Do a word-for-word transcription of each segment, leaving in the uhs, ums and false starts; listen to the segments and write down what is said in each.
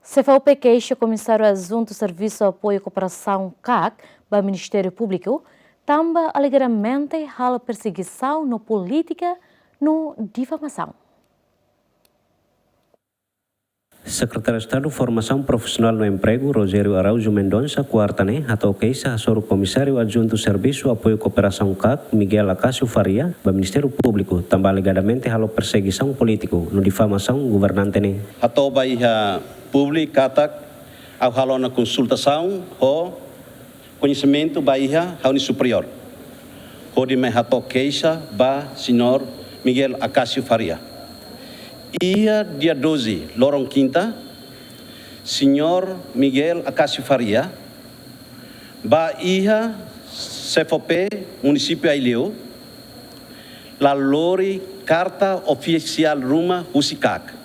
CFOP keixa Komisáriu Adjuntu Servisu Apoiu Kooperasaun, KAK, ba Ministériu Públiku, tanba alegadamente halo persegisaun no polítika no difamasaun. Sekretáriu Estadu Formasaun Profisionál no Empregu, Rogério Araújo Mendonça, kuarta ne'e, hato'o keixa hasoru Komisáriu Adjuntu Servisu Apoiu Kooperasaun, KAK, Miguel Acácio Faria, ba Ministériu Públiku, tanba alegadamente halo persegisaun polítiku no difamasaun governante ne'e. Hato'o ba iha públiku katak ha'u halo ona konsultasaun ho koñesimentu ba iha ha'u-nia superiór, hodi mai hato'o keixa ba señór Miguel Acácio Faria. Iha dia doze, loron kinta, señór Miguel Acácio Faria bá iha CFOP Munisípiu Aileu, la lori karta ofisiál ruma husi KAK.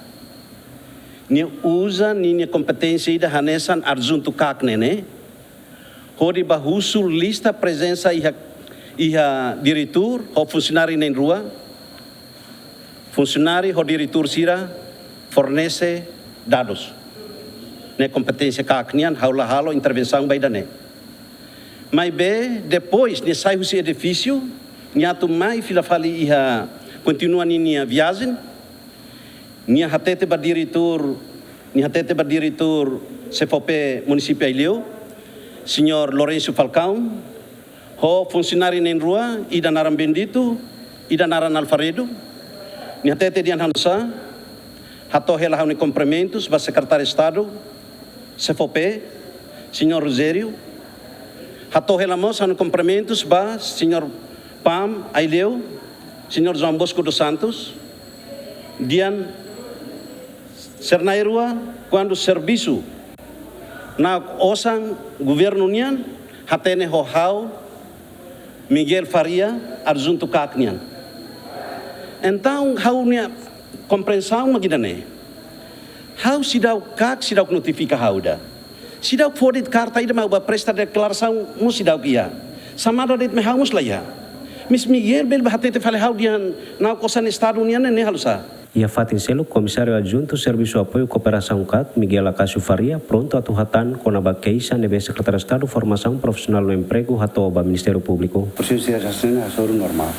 Nia uza ninia kompeténsia ida hanesan adjuntu KAK ne'e, hodi bá husu lista prezensa iha, iha diretór ho funsionáriu na'in-rua. Funsionáriu ho diretór sira fornese dadus. Ne'e kompeténsia KAK nian, ha'u la halo intervensaun ba ida-ne'e. Maibé, depois nia sai husi edifísiu, nia atu mai fila fali iha, kontinua ninia viajen, nia hatete ba diretór, nia hatete ba diretór CFOP Munisípiu Aileu, señór Lourenço Falcão, ho funsionáriu na'in-rua, ida naran Bendito, ida naran Alfredo. Nia hatete dehan hanu'usá, hato'o hela ha'u-nia kumprimentus ba Sekretáriu Estadu CFOP, señór Rogério. Hato'o hela mós ha'u-nia kumprimentus ba señór PAM Aileu, señór João Bosco dos Santos. Dehan sira na'in-rua, kuandu servisu na'ok osan governu nian, hatene ho ha'u Miguel Faria, adjuntu KAK nian. Entaun, ha'u-nia komprensaun mak ida-ne'e. Ha'u seidauk, KAK seidauk notifika ha'u ida. Seidauk fó de'it karta ida mak bá presta deklarasaun mós seidauk iha. Xamada de'it mai ha'u mós la iha. Mais Miguel bele bá hatete fali ha'u dehan na'ok osan Estadu nian ne'e, ne'e halo sá? Iha fatin seluk, Komisáriu Adjuntu Servisu Apoiu Kooperasaun, KAK, Miguel Acácio Faria, prontu atu hatán kona-ba keixa ne'ebé Sekretáriu Estadu Formasaun Profisionál no Empregu hato'o ba Ministériu Públiku. Prosesu sira hanesan ne'e hasoru normál.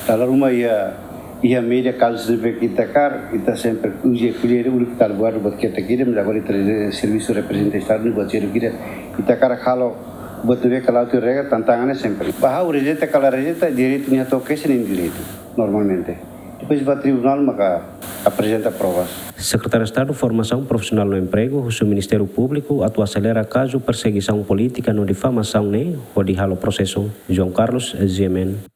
Dala ruma iha, iha média kazu ne'ebé ita hakarak, ita sempre uza ko'alia úniku tal buat buat ita hakarak, mas agora ita servisu reprezenta Estadu ne'e buat sira hakarak, ita hakarak halo buat ne'ebé ka la'o tuir regra, tantangan ne'e sempre. Ba ha'u rejeita ka la rejeita, direitu nia hato'o keixa, nia direitu, normalmente. Depois bá tribunál maka aprezenta provas. Sekretáriu Estadu Formasaun Profisionál no Empregu husu Ministériu Públiku atu aselera kazu persegisaun polítika no difamasaun ne'e hodi halo prosesu. João Carlos, GMN.